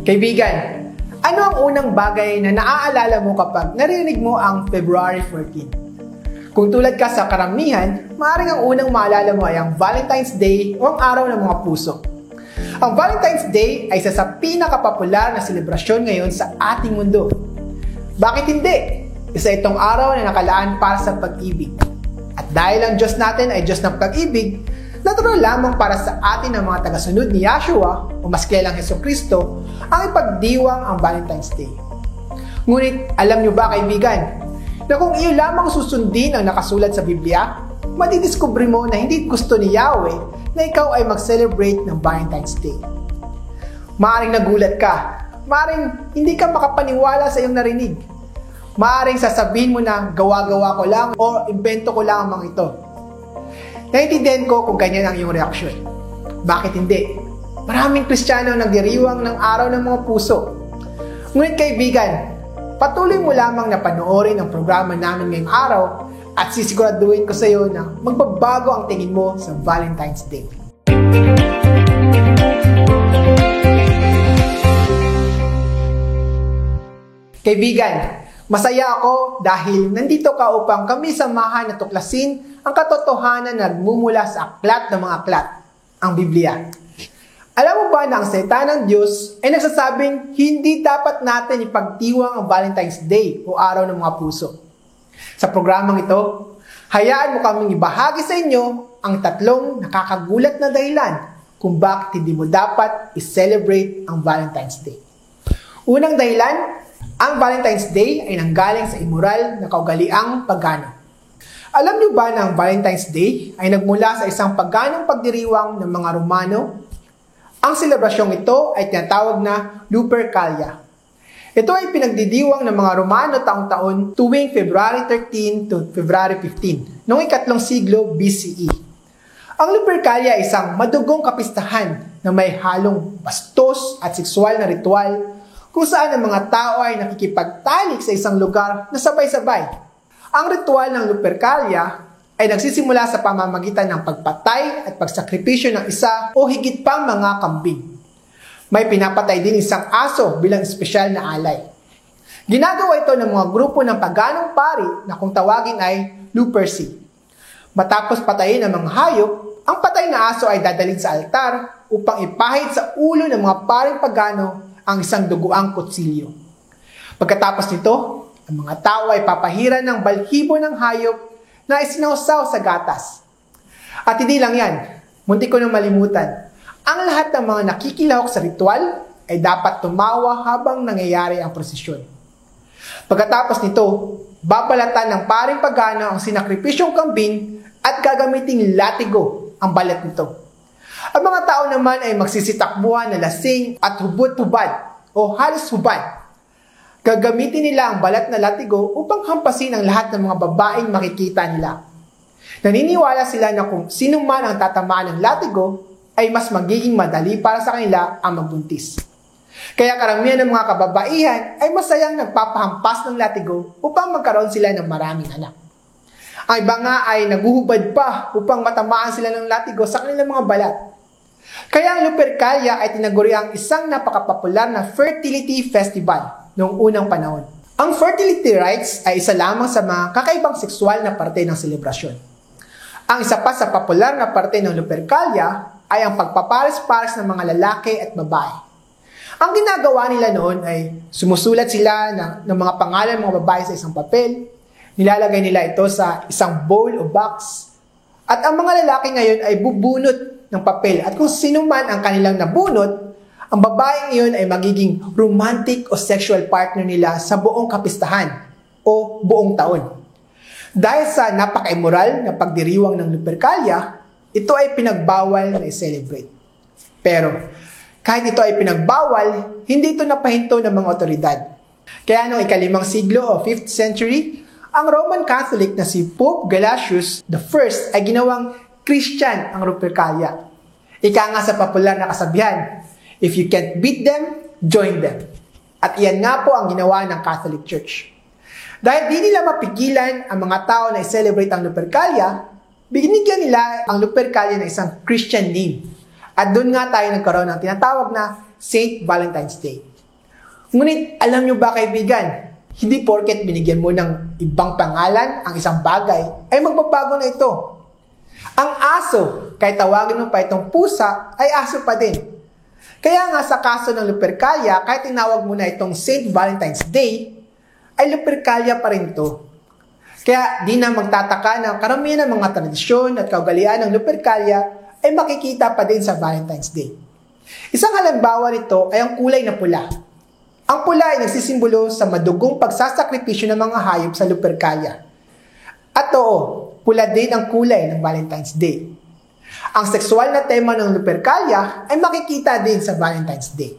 Kaibigan, ano ang unang bagay na naaalala mo kapag narinig mo ang February 14? Kung tulad ka sa karamihan, maaaring ang unang maalala mo ay ang Valentine's Day o ang araw ng mga puso. Ang Valentine's Day ay isa sa pinakapopular na selebrasyon ngayon sa ating mundo. Bakit hindi? Isa itong araw na nakalaan para sa pag-ibig. At dahil ang Diyos natin ay Diyos ng pag-ibig, natural lamang para sa atin ng mga tagasunod ni Yahshua o mas kilalang Hesukristo ang ipagdiwang ang Valentine's Day. Ngunit alam niyo ba kaibigan, na kung iyo lamang susundin ang nakasulat sa Biblia, madidiskubre mo na hindi gusto ni Yahweh na ikaw ay mag-celebrate ng Valentine's Day. Maaring nagulat ka, maaring hindi ka makapaniwala sa iyong narinig. Maaring sasabihin mo na gawa-gawa ko lang o imbento ko lang ang mga ito. Naintindihan ko kung ganyan ang iyong reaksyon. Bakit hindi? Maraming Kristiyano ang nagdiriwang ng araw ng mga puso. Ngunit kaibigan, patuloy mo lamang na panoorin ang programa namin ngayong araw at sisiguraduhin ko sa iyo na magbabago ang tingin mo sa Valentine's Day. Kaibigan, masaya ako dahil nandito ka upang kami samahan na tuklasin ang katotohanan na nagmumula sa aklat ng mga aklat, ang Biblia. Alam mo ba na ang salita ng Diyos ay nagsasabing hindi dapat natin ipagdiwang ang Valentine's Day o araw ng mga puso? Sa programang ito, hayaan mo kaming ibahagi sa inyo ang tatlong nakakagulat na dahilan kung bakit hindi mo dapat i-celebrate ang Valentine's Day. Unang dahilan, ang Valentine's Day ay nanggaling sa immoral na kaugaliang pagano. Alam niyo ba na ang Valentine's Day ay nagmula sa isang paganong pagdiriwang ng mga Romano? Ang selebrasyong ito ay tinatawag na Lupercalia. Ito ay pinagdidiwang ng mga Romano taong-taon tuwing February 13 to February 15, noong ikatlong siglo BCE. Ang Lupercalia ay isang madugong kapistahan na may halong bastos at sexual na ritual kung saan ang mga tao ay nakikipagtalik sa isang lugar na sabay-sabay. Ang ritual ng Lupercalia ay nagsisimula sa pamamagitan ng pagpatay at pagsakripisyo ng isa o higit pang mga kambing. May pinapatay din isang aso bilang espesyal na alay. Ginagawa ito ng mga grupo ng paganong pari na kung tawagin ay Luperci. Matapos patayin ng mga hayop, ang patay na aso ay dadalhin sa altar upang ipahid sa ulo ng mga paring pagano ang isang duguang kutsilyo. Pagkatapos nito, ang mga tao ay papahiran ng balhibo ng hayop na isinawsaw sa gatas. At hindi lang yan, muntik ko nang malimutan. Ang lahat ng mga nakikilahok sa ritual ay dapat tumawa habang nangyayari ang prosesyon. Pagkatapos nito, babalatan ng paring pagano ang sinakripisyong kambing at gagamiting latigo ang balat nito. Ang mga tao naman ay magsisitakbuhan na lasing at hubot-hubad o halos hubad. Gagamitin nila ang balat na latigo upang hampasin ang lahat ng mga babaeng makikita nila. Naniniwala sila na kung sino man ang tatamaan ng latigo, ay mas magiging madali para sa kanila ang magbuntis. Kaya karamihan ng mga kababaihan ay masayang nagpapahampas ng latigo upang magkaroon sila ng maraming anak. Ang iba nga ay naguhubad pa upang matamaan sila ng latigo sa kanilang mga balat. Kaya ang Lupercalia ay tinaguriang isang napakapopular na fertility festival noong unang panahon. Ang fertility rites ay isa lamang sa mga kakaibang sexual na parte ng selebrasyon. Ang isa pa sa popular na parte ng Lupercalia ay ang pagpapares-pares ng mga lalaki at babae. Ang ginagawa nila noon ay sumusulat sila ng mga pangalan ng mga babae sa isang papel, nilalagay nila ito sa isang bowl o box, at ang mga lalaki ngayon ay bubunot ng papel at kung sino man ang kanilang nabunot, ang babaeng iyon ay magiging romantic o sexual partner nila sa buong kapistahan o buong taon. Dahil sa napaka-immoral na pagdiriwang ng Lupercalia, ito ay pinagbawal na i-celebrate. Pero kahit ito ay pinagbawal, hindi ito napahinto ng mga otoridad. Kaya noong ika-5 siglo o 5th century, ang Roman Catholic na si Pope Gelasius I ay ginawang Christian ang Lupercalia. Ika nga sa popular na kasabihan, if you can't beat them, join them. At iyan nga po ang ginawa ng Catholic Church. Dahil di nila mapigilan ang mga tao na i-celebrate ang Lupercalia, binigyan nila ang Lupercalia ng isang Christian name. At doon nga tayo nagkaroon ng tinatawag na Saint Valentine's Day. Ngunit alam nyo ba kaibigan, hindi porket binigyan mo ng ibang pangalan ang isang bagay, ay magbabago na ito. Ang aso, kahit tawagin mo pa itong pusa, ay aso pa din. Kaya nga sa kaso ng Lupercalia, kahit tinawag mo na itong St. Valentine's Day, ay Lupercalia pa rin ito. Kaya di na magtataka na karamihan ng mga tradisyon at kaugalian ng Lupercalia ay makikita pa din sa Valentine's Day. Isang halimbawa nito ay ang kulay na pula. Ang pula ay nagsisimbolo sa madugong pagsasakripisyo ng mga hayop sa Lupercalia. At oo, pula din ang kulay ng Valentine's Day. Ang sexual na tema ng Lupercalia ay makikita din sa Valentine's Day.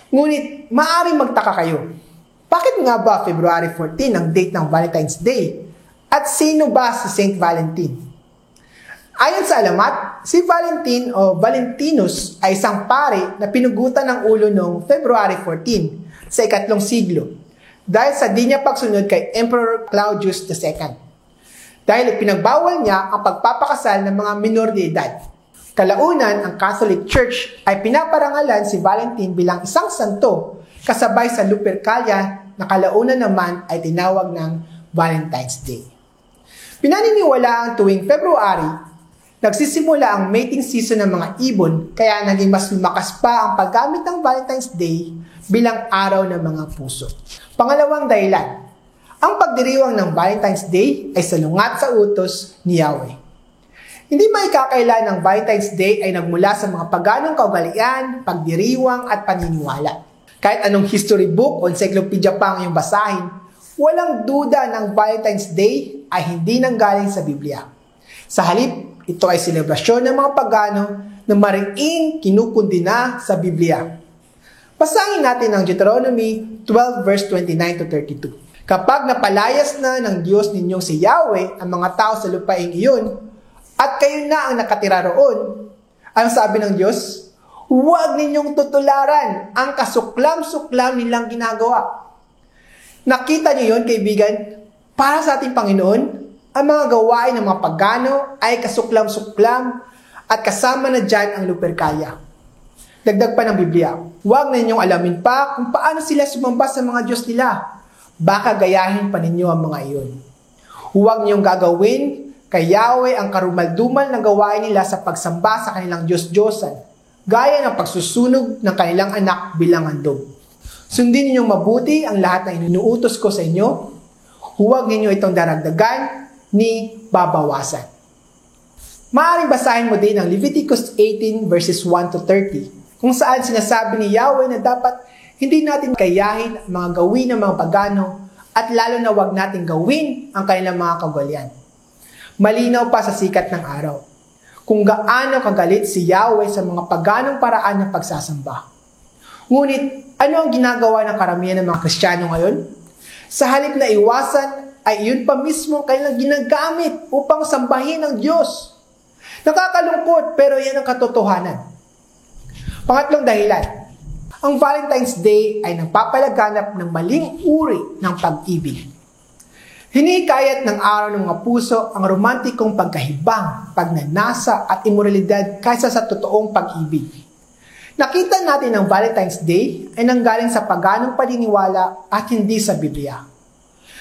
Ngunit, maaaring magtaka kayo. Bakit nga ba February 14 ang date ng Valentine's Day? At sino ba si Saint Valentine? Ayon sa alamat, si Valentine o Valentinus ay isang pare na pinugutan ng ulo noong February 14 sa ikatlong siglo dahil sa di niya pagsunod kay Emperor Claudius II. Dahil ipinagbawal niya ang pagpapakasal ng mga minor de edad. Kalaunan, ang Catholic Church ay pinaparangalan si Valentine bilang isang santo kasabay sa Lupercalia na kalaunan naman ay tinawag ng Valentine's Day. Pinaniniwala ang tuwing February, nagsisimula ang mating season ng mga ibon kaya naging mas lumakas pa ang paggamit ng Valentine's Day bilang araw ng mga puso. Pangalawang dahilan, ang pagdiriwang ng Valentine's Day ay salungat sa utos ni Yahweh. Hindi maikakaila ng Valentine's Day ay nagmula sa mga paganong kaugalian, pagdiriwang at paniniwala. Kahit anong history book o encyclopedia pa ang iyong basahin, walang duda ng Valentine's Day ay hindi nanggaling sa Biblia. Sa halip, ito ay selebrasyon ng mga pagano na mariing kinukundina sa Biblia. Basahin natin ang Deuteronomy 12 verse 29 to 32. Kapag napalayas na ng Diyos ninyong si Yahweh ang mga tao sa lupaing iyon, at kayo na ang nakatira roon, ang sabi ng Diyos, huwag ninyong tutularan ang kasuklam-suklam nilang ginagawa. Nakita niyo yon, kaibigan? Para sa ating Panginoon, ang mga gawain ng mga pagano ay kasuklam-suklam at kasama na dyan ang Lupercalia. Dagdag pa ng Biblia, huwag ninyong alamin pa kung paano sila sumamba sa mga Diyos nila. Baka gayahin pa ninyo ang mga iyon. Huwag ninyong gagawin kay Yahweh ang karumaldumal na gawain nila sa pagsamba sa kanilang Diyos-Diyosan, gaya ng pagsusunog ng kanilang anak bilang handog. Sundin ninyong mabuti ang lahat ng inuutos ko sa inyo. Huwag ninyo itong daragdagan ni babawasan. Maaaring basahin mo din ang Leviticus 18 verses 1 to 30, kung saan sinasabi ni Yahweh na dapat hindi natin kayahin ang mga gawin ng mga pagano at lalo na huwag natin gawin ang kanilang mga kagwalian. Malinaw pa sa sikat ng araw kung gaano kagalit si Yahweh sa mga paganong paraan ng pagsasamba. Ngunit, ano ang ginagawa ng karamihan ng mga Kristiyano ngayon? Sa halip na iwasan, ay iyon pa mismo kailang ginagamit upang sambahin ang Diyos. Nakakalungkot, pero yan ang katotohanan. Pangatlong dahilan, ang Valentine's Day ay nagpapalaganap ng maling uri ng pag-ibig. Hinikayat ng araw ng mga puso ang romantikong pagkahibang, pagnanasa at imoralidad kaysa sa totoong pag-ibig. Nakita natin ang Valentine's Day ay nanggaling sa paganong paniniwala at hindi sa Biblia.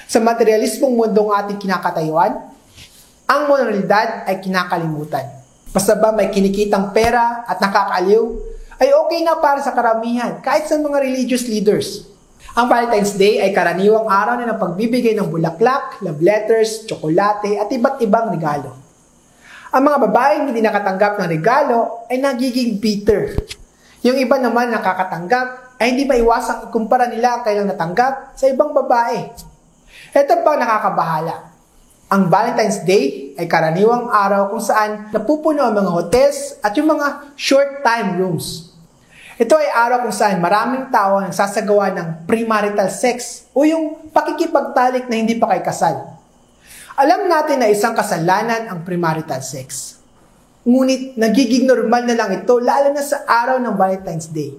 Sa materialismong mundong ating kinakatayuan, ang moralidad ay kinakalimutan. Basta ba may kinikitang pera at nakakaaliw, ay okay na para sa karamihan kahit sa mga religious leaders. Ang Valentine's Day ay karaniwang araw na ng pagbibigay ng bulaklak, love letters, tsokolate at iba't ibang regalo. Ang mga babaeng hindi nakatanggap ng regalo ay nagiging bitter. Yung iba naman nakakatanggap ay hindi maiwasang ikumpara nila ang kailang natanggap sa ibang babae. Ito pa nakakabahala. Ang Valentine's Day ay karaniwang araw kung saan napupuno ang mga hotels at yung mga short-time rooms. Ito ay araw kung saan maraming tao ang nagsasagawa ng premarital sex o yung pakikipagtalik na hindi pa kay kasal. Alam natin na isang kasalanan ang premarital sex. Ngunit nagiging normal na lang ito lalo na sa araw ng Valentine's Day.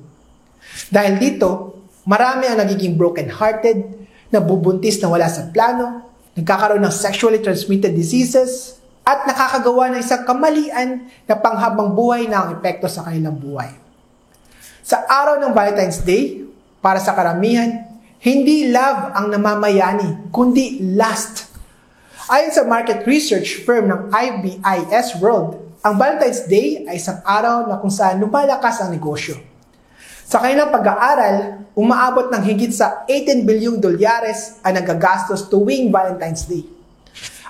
Dahil dito, marami ang nagiging broken-hearted, nabubuntis na wala sa plano, nagkakaroon ng sexually transmitted diseases, at nakakagawa ng isang kamalian na panghabang buhay na ang epekto sa kanilang buhay. Sa araw ng Valentine's Day, Para sa karamihan, hindi love ang namamayani, kundi lust. Ayon sa market research firm ng IBIS World, ang Valentine's Day ay isang araw na kung saan lumalakas ang negosyo. Sa kanilang pag-aaral, umaabot ng higit sa $18 billion ang nagagastos tuwing Valentine's Day.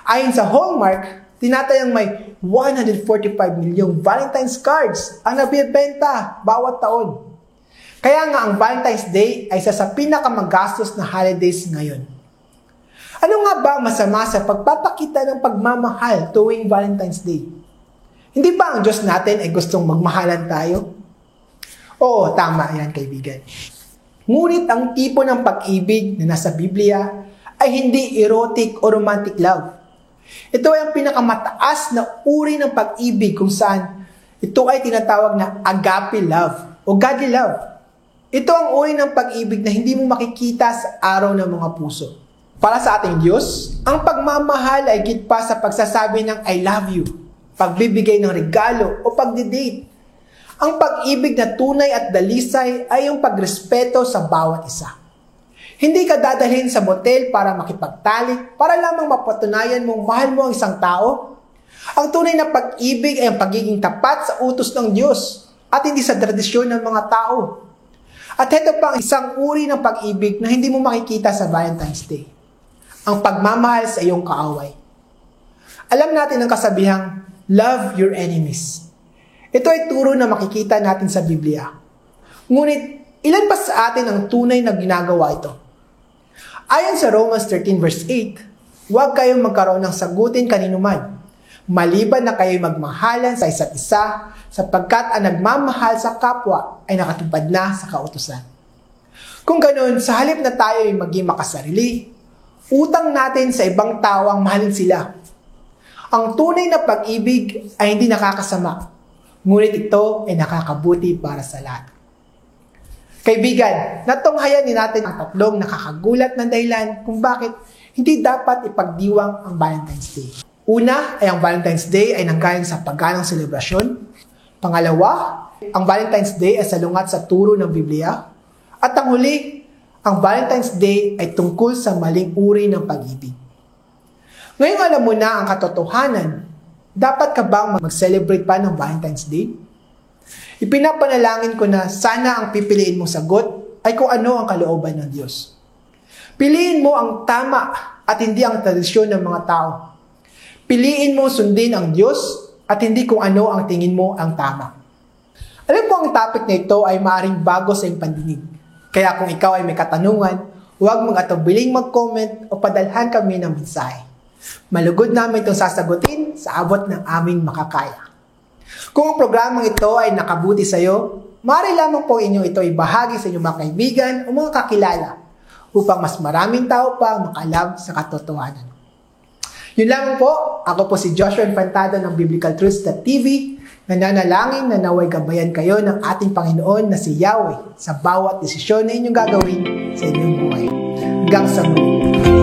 Ayon sa Hallmark, tinatayang may 145 milyong Valentine's cards ang nabibenta bawat taon. Kaya nga ang Valentine's Day ay isa sa pinakamagastos na holidays ngayon. Ano nga ba ang masama sa pagpapakita ng pagmamahal tuwing Valentine's Day? Hindi ba ang Diyos natin ay gustong magmahalan tayo? Oo, tama yan kaibigan. Ngunit ang tipo ng pag-ibig na nasa Biblia ay hindi erotic o romantic love. Ito ay ang pinakamataas na uri ng pag-ibig kung saan ito ay tinatawag na agape love o godly love. Ito ang uri ng pag-ibig na hindi mo makikita sa araw ng mga puso. Para sa ating Diyos, ang pagmamahal ay higit pa sa pagsasabi ng I love you, pagbibigay ng regalo o pagdidate. Ang pag-ibig na tunay at dalisay ay yung pagrespeto sa bawat isa. Hindi ka dadalhin sa motel para makipagtalik, para lamang mapatunayan mong mahal mo ang isang tao. Ang tunay na pag-ibig ay ang pagiging tapat sa utos ng Diyos at hindi sa tradisyon ng mga tao. At ito pa ang isang uri ng pag-ibig na hindi mo makikita sa Valentine's Day. Ang pagmamahal sa iyong kaaway. Alam natin ang kasabihang, love your enemies. Ito ay turo na makikita natin sa Biblia. Ngunit, ilan pa sa atin ang tunay na ginagawa ito? Ayon sa Romans 13 verse 8, huwag kayong magkaroon ng sagutin kaninuman, maliban na kayo'y magmahalan sa isa't isa, sapagkat ang nagmamahal sa kapwa ay nakatupad na sa kautusan. Kung ganoon, sa halip na tayo ay maging makasarili, utang natin sa ibang tao ang mahalin sila. Ang tunay na pag-ibig ay hindi nakakasama, ngunit ito ay nakakabuti para sa lahat. Kaibigan, natunghayan din natin ang tatlong nakakagulat na dahilan kung bakit hindi dapat ipagdiwang ang Valentine's Day. Una ay ang Valentine's Day ay nanggaling sa paganang selebrasyon. Pangalawa, ang Valentine's Day ay salungat sa turo ng Biblia. At ang huli, ang Valentine's Day ay tungkol sa maling uri ng pag-ibig. Ngayong alam mo na ang katotohanan, dapat ka bang mag-celebrate pa ng Valentine's Day? Ipinapanalangin ko na sana ang pipiliin mong sagot ay kung ano ang kalooban ng Diyos. Piliin mo ang tama at hindi ang tradisyon ng mga tao. Piliin mo sundin ang Diyos at hindi kung ano ang tingin mo ang tama. Alam ko ang topic na ito ay maaaring bago sa iyong pandinig. Kaya kung ikaw ay may katanungan, huwag mag-atubiling mag-comment o padalhan kami ng mensahe. Malugod namin itong sasagutin sa abot ng aming makakaya. Kung ang programang ito ay nakabuti sa iyo, maaari lamang po inyo ito ibahagi sa inyong mga kaibigan o mga kakilala upang mas maraming tao pa makalab sa katotohanan. Yun lamang po, ako po si Joshua Infantado ng BiblicalTruths.tv, nananalangin na naway gabayan kayo ng ating Panginoon na si Yahweh sa bawat desisyon na inyong gagawin sa inyong buhay. Hanggang sa muli.